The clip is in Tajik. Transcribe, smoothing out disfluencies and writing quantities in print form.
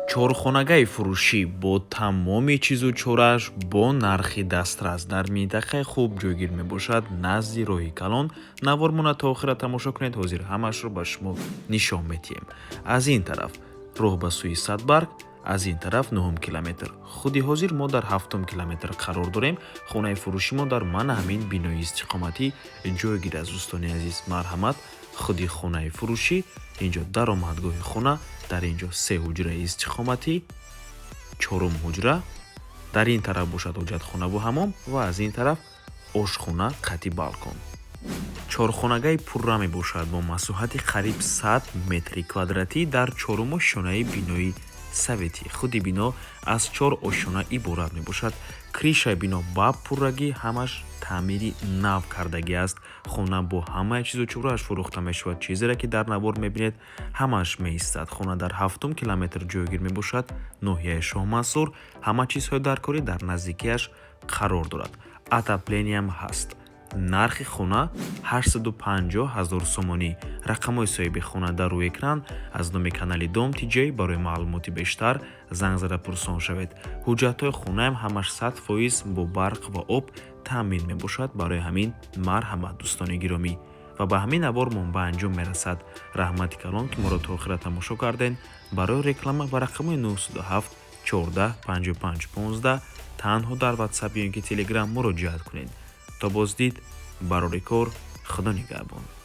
Чорхонагаи фурӯшӣ бо тамоми чизу чорааш бо нархи дастрас дар минтақаи хуб ҷойгир мебошад, назди роҳи калон. Навормона то охира тамошо кунед, ҳозир ҳамаашро ба шумо нишон медиҳем. Аз ин тараф роҳ ба сӯи Садбарг, аз ин тараф нуҳум километр. Худи ҳозир мо дар ҳафтум километр қарор дорем. Хонаи фурӯши мо дар мана ҳамин бинои истиқоматӣ ҷойгир аст. Дӯстони азиз, марҳамат, худи хонаи фурӯшӣ, инҷо даромадгоҳи хона, дар ин ҷо се ҳуҷраи истиқоматӣ, чорум ҳуҷра, дар ин тараф бошад ҳоҷатхонаву ҳамом ва аз ин тараф ошхона қати балкон. Чорхонагаи пурра мебошад бо масоҳати қариб 100 метри квадратӣ дар чорум ошёнаи бинои советӣ. Худи бино аз чор ошёна иборат мебошад. Крышаи бино ба пуррагӣ ҳамаш таъмири нав кардагӣ аст. Хона бо ҳамаи чизу чорааш фурӯхта мешавад. Чизере ки дар навор мебинед, ҳамааш меистад. Хона дар ҳафтум километр ҷойгир мебошад, ноҳияи Шоҳмансур. Ҳама чизҳои даркорӣ дар наздикиаш қарор дорад, отоплениям ҳаст. Нархи хона 850 ҳазор сомонӣ. Рақамҳои соҳиби хона дар рӯи экран. Аз номи канали Дом Тиҷей барои маълумоти бештар занг зада пурсон шавед. Ҳуҷҷатҳои хонаам ҳамаш 100% бо барқ ва об таъмин мебошад. Барои ҳамин марҳамат, дӯстони гиромӣ. Ва ба ҳамин навормон ба анҷом мерасад. Раҳмати калон, ки моро то охира тамошо кардем. Барои реклама ба рақамҳои 907 14 55 15 танҳо дар Ватсап ё ин ки Телеграм муроҷиат кунед. То боздид, барори кор, Худо нигаҳбон.